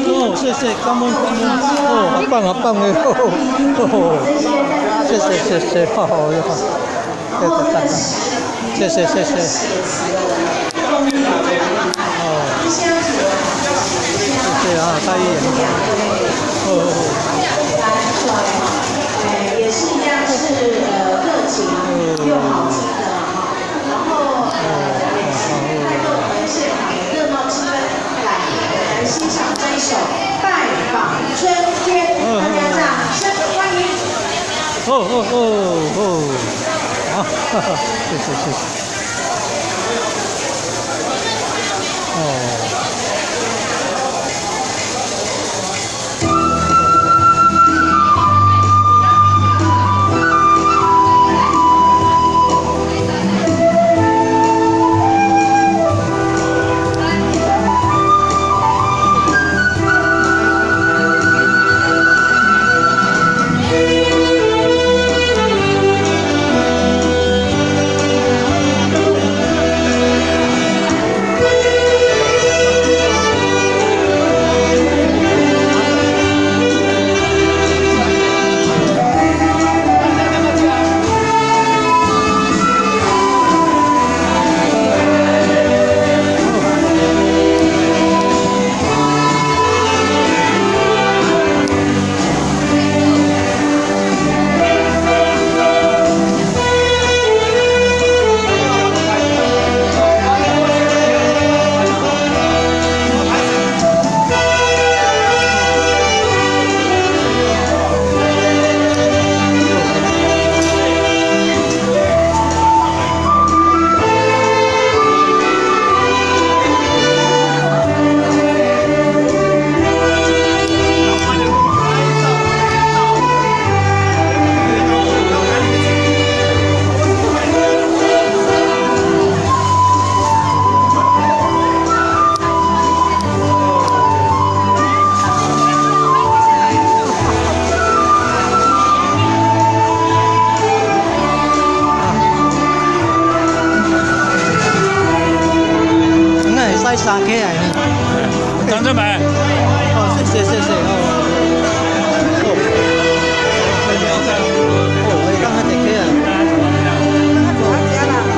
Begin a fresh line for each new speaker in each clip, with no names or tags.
哦，謝謝，感恩感恩，哦，好棒好棒的，哦，謝謝謝謝，好好，謝謝讚讚，謝謝謝謝，哦，謝謝啊，蔡議員，哦。
也是一樣是熱情又好聽的哈，然後也是帶動我們現場的熱鬧氣氛，來來欣賞這一首《拜訪春天》，大家掌聲歡迎。
哦哦哦哦，好，哈哈，謝謝謝謝。哦。使三起來呢？
張振美。
哦，謝謝謝謝哦。哦，哦，會當較坐起來。哦，好食好食。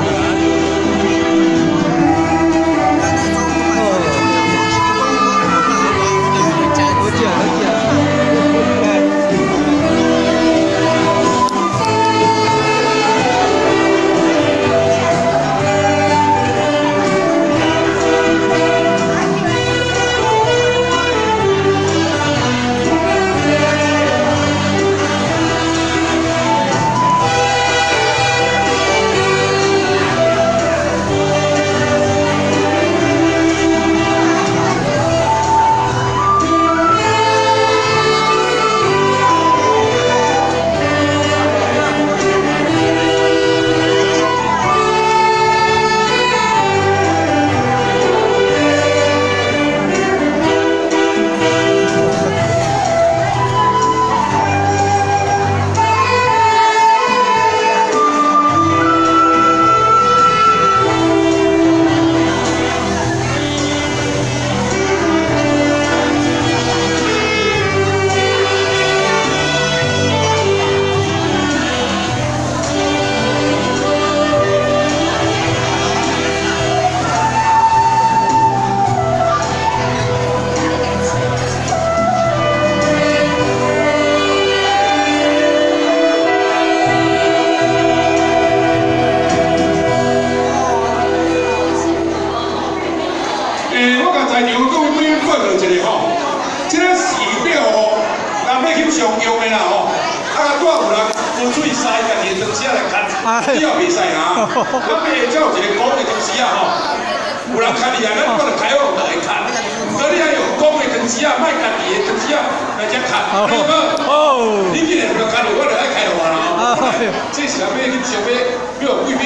我共在場各位朋友報告一下吼，這个時表吼，人欲翕相用的啦吼，啊，拄有人溫水使家己的湯匙來牽，你也袂使啊。咱下才有一個講的湯匙啊吼，有人牽你啊，咱我就開好就會牽。所以你愛用講的湯匙啊，莫家己的湯匙啊來遮牽，對無？你既然有人牽，我就愛開話啦。這是人欲翕相，欲叫貴賓